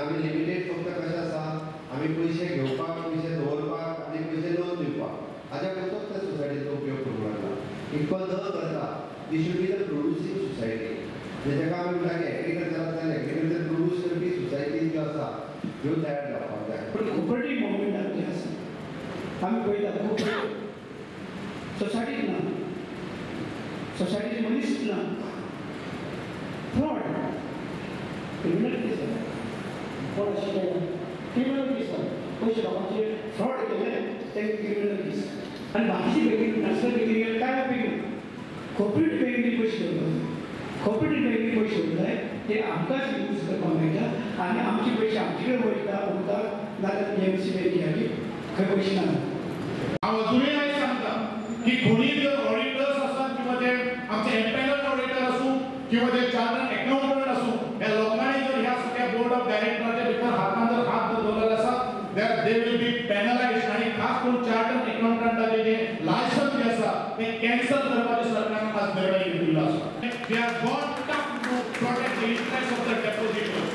आमी लिमिटेड फक्त कशें आसा, आमी पयशे घेवपाक, पयशे दवरपाक आनी पयशे लोन दिवपाक हाज्या पुरतोच त्या सोसायटीचो उपयोग करूंक लागला. इतको न करता we should be the producing society. जेका आमी म्हणटा की एग्रीकल्चर आसा, एग्रीकल्चर प्रोड्यूस करपी सोसायटी ज्यो आसा ह्यो तयार जावपाक जाय. पूण कोऑपरेटीव मुवमेंट जे आसा आमी पळयता खूब सोसायटीक ना, सोसायटीचे मनीस ना, फ्रॉड क्रिमिनल केस जाता. कोण आशिल्ले क्रिमिनल केस जाता, पयशे लोकांचे फ्रॉड केले ते क्रिमिनल केस. आनी बाकीची बँकेन नॅशनल बँकेन गेल्यार कांय उपेग ना. कोऑपरेटीव बँकेन पयशे दवरपाक जाय, कोऑपरेटीव बँकेन पयशे दवरले ते आमकांच यूज करपाक मेळटा आनी आमचे पयशे आमचे कडेन वयता उरता, नाजाल्यार पी एम सी बँकेक खंय पयशे ना. हांव अजुनूय आयज सांगता की कोणीय जर ऑडिटर्स आसात किंवा ते आमचे एम्पॅनल ऑडिटर आसूं किंवा ते चार्टर्ड अकाउंटंट आसूं, ह्या लोकांनी जर ह्या सगळ्या बोर्ड ऑफ डायरेक्टराच्या भितर हातान जर हात दवरलेलो आसा that they will be penalized. आनी खास करून चार्टर्ड अकाउंटंटाचे जे लायसन्स जे आसा ते कॅन्सल करपाचे सरकारान आज निर्णय घेतिल्लो आसा. We are got to protect the interest of the depositor.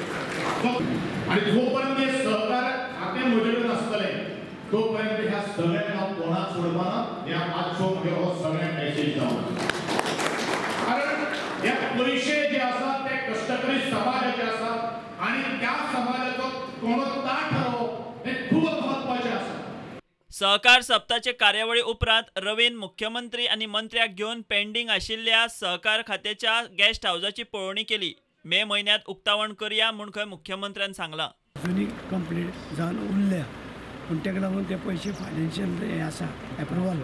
आनी जोपर्यंत हे सहकार खातें म्हजे कडेन आसतलें तोपर्यंत ह्या सगळ्यांक हांव कोणाक सोडपाना. ह्या आजचो म्हगे हो सगळ्यांक मेसेज जावन, कारण हे पयशे जे आसात ते कश्टकरी समाजाचे आसात आनी त्या समाजाचो कोणो ताट ठरोवप हें खूब म्हत्वाचें आसा. सहकार सप्ताचे कार्यावळी उपरांत रवीन मुख्यमंत्री आनी मंत्र्याक घेवन पेंडींग आशिल्ल्या सहकार खात्याच्या गेस्ट हावजाची पळोवणी केली. मे म्हयन्यांत उक्तावण करया म्हूण खंय मुख्यमंत्र्यान सांगलां. जुनी कंप्लीट जावन उरल्या, पूण ताका लागून ते पयशे फायनान्शियल हें आसा एप्रुवल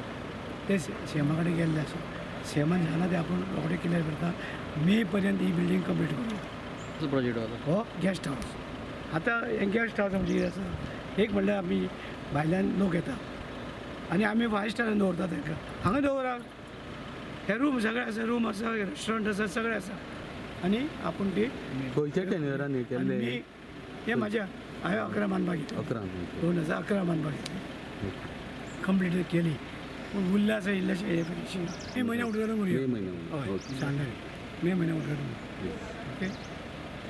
ते सीएमा कडेन गेल्ले आसा. सीएमान सांगलां ते आपूण रोखडे क्लियर करता, मे पर्यंत ही बिल्डींग कंप्लीट करूं. प्रोजेक्ट हो गेस्ट हावस. आतां हें गेस्ट हावस आमचें कितें आसा, एक म्हणल्यार आमी भायल्यान लोक येता आनी आमी फायव स्टारान दवरता तांकां, हांगा दवरा, हे रूम सगळे आसा, रूम आसा, रेस्टॉरंट आसा, सगळें आसा. आनी आपूण ती खंयच्या टेन्युअरान हे केल्ले? हे म्हाज्या हांवें 11 बांदपाक घेतले, 2011 बांदपाक घेतले, कंप्लीट केली, पूण उरलें आसा इल्लेशें हें फिनिशींग. मे म्हयन्या उद्घाटन करुया. हय सांगले, मे म्हयन्या उद्घाटन.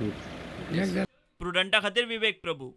ओके. प्रुडंटा खातीर विवेक प्रभू.